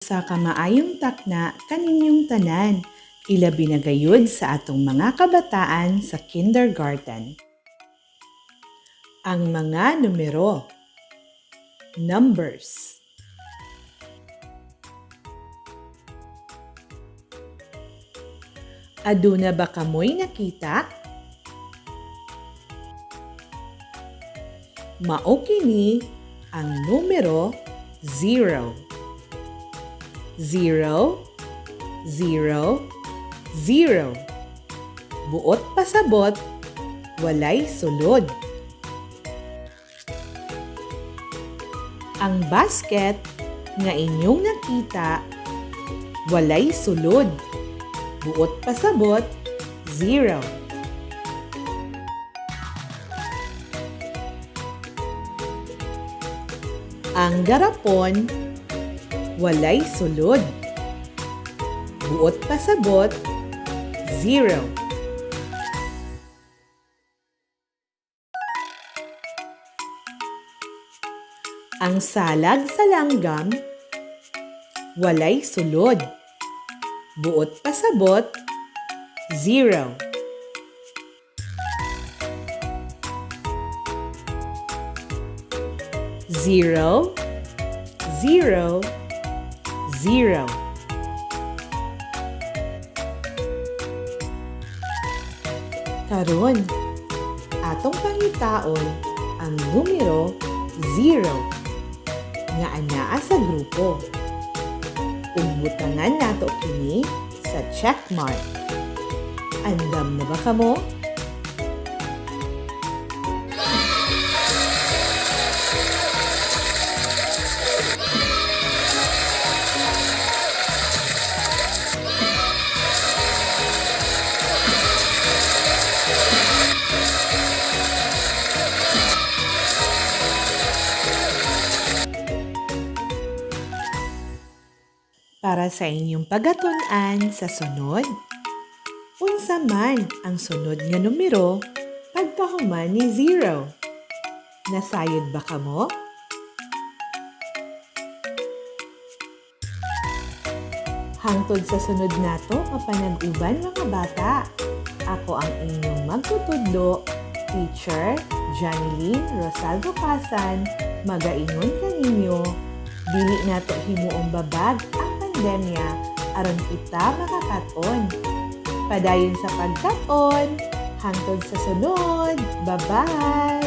Usa ka maayong takna kaninyong tanan, ilabi na gayud sa atong mga kabataan sa kindergarten. Ang mga numero. Numbers. Aduna ba kamoy nakita? Mao kini ang numero 0. 0, 0, 0. Buot pasabot, walay sulod. Ang basket nga inyong nakita, walay sulod. Buot pasabot, 0. Ang garapon, walay sulod. Buot pasabot, 0. Ang salag sa langgam, walay sulod. Buot pasabot, 0. 0, 0, 0. Karon, atong pangitaon ang numero 0 nga anaa sa grupo. Ug butangan nato kini sa check mark. Andam na ba kamo? Para sa inyong pagatun-an sa sunod, unsa man ang sunod nga numero pagkahuman ni 0? Nasayod ba kamo? Hangtod sa sunod nato nga panag-uban, mga bata. Ako ang inyong magtutudlo, Teacher Janeline Rosalvo Casan, magaingon kaninyo, dili nato himuong babag ang pandemya aron kita makakaton. Padayon sa pagkaton, hangtod sa sunod. Bye-bye!